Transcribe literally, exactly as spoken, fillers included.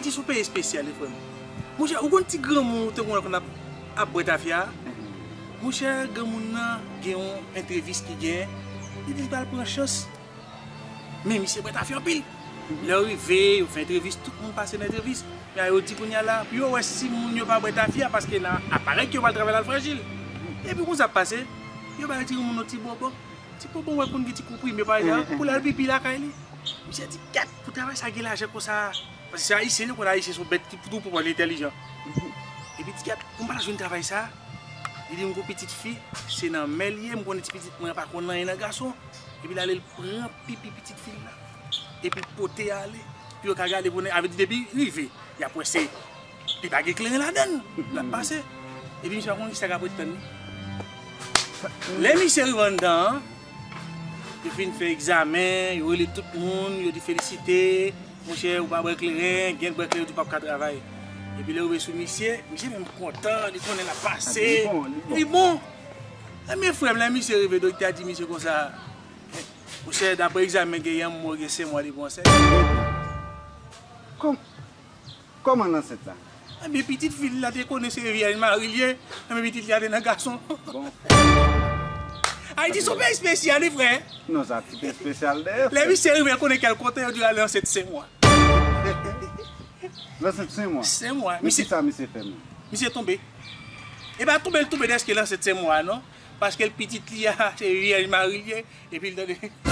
Ayiti se yon peyi espesyal, wi, frè m. Monchè, ou konn ti granmoun ou te konn wè konn ap, ap bwè tafya a? Monchè, granmoun nan gen yon entrevis ki genyen, li di l pral pran chans. Men misye bwè tafya anpil. Lè yo rive, yo fè entrevis, tout moun pase nan entrevis. Men yo di kounye a la, pou yo wè si moun yo pa bwè tafya, paske nan aparèy ke yo pral travay la, l frajil. Epi konsa ap pase, yo bay ti granmoun nan ti bonbon. Ti bonbon wè konn gen ti konprime pa egzanp, pou l al pipi lakay li. Misye di, "Kèt, pou travay sa gen lajan konsa." Paske se Ayisyen, yo konn Ayisyen se yon bèt ki tou pou entèlijan. Epi di, "Kèt, pou m pa jwenn travay sa." Li di, "M gon pitit fi, se nan men li ye, m konnen ti pitit mwen an pa konn anyen nan gason." Epi l ale, l pran pipi pitit fi l la. Epi pote ale. Pou yo ka gade, pou avè di depi rive, y ap wè se li pa gen kleren ladan l. L ap pase. Epi misye pa konn kisa k ap ret tann li. Lè misye rive anndan an, yo fin fè egzamen, yo rele tout moun, yo di felisite, monchè, ou pa bwè kleren, gen bwè kleren, ou pa ka travay. Epi lè yo rive sou misye, misye menm kontan, li konnen l ap pase. Li bon, li bon. Li bon. Ebyen, frè m, lè misye rive, doktè a di misye konsa, monchè, daprè egzamen genyen an, m wè w gen senk mwa depi w ansent. Kòm, kòman l ansent la? Ebyen, pitit fi l la te konnen se Vyèj Mari l ye, ebyen, pitit li a te nan gason. Bon. Ayiti se yon peyi espesyal, wi, frè. Non, sa ti pe espesyal dèyè, frè. Lè misye rive, l konnen kèl kote, yo di l ale ansent senk mwa. L ansent senk mwa? Senk mwa. Men kisa misye fè menm? Misye tonbe. E pa tonbe l tonbe dèske l ansent senk mwa, non. Paske l pitit li a, se Vyèj Mari l ye, epi l tande.